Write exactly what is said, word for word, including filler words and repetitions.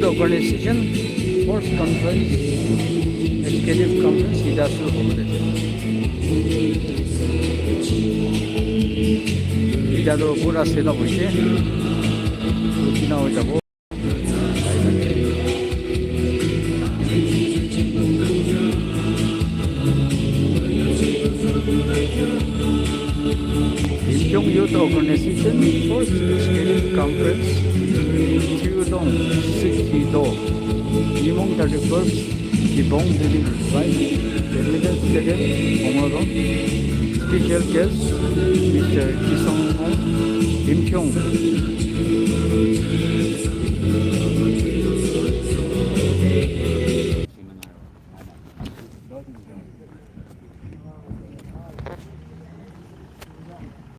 Organization first conference, executive conference, ita sü hobo de. Ita to pura set up hoise. Tina hoi jabo. Yimkhiung Youth Organization first executive conference, Thiudong Sikhi Do, nimung thirty-first, Dibong Village, right? Admittance ticket, Monglo Do. Special guest, Mister Chisong Ngom, Yimkhiung.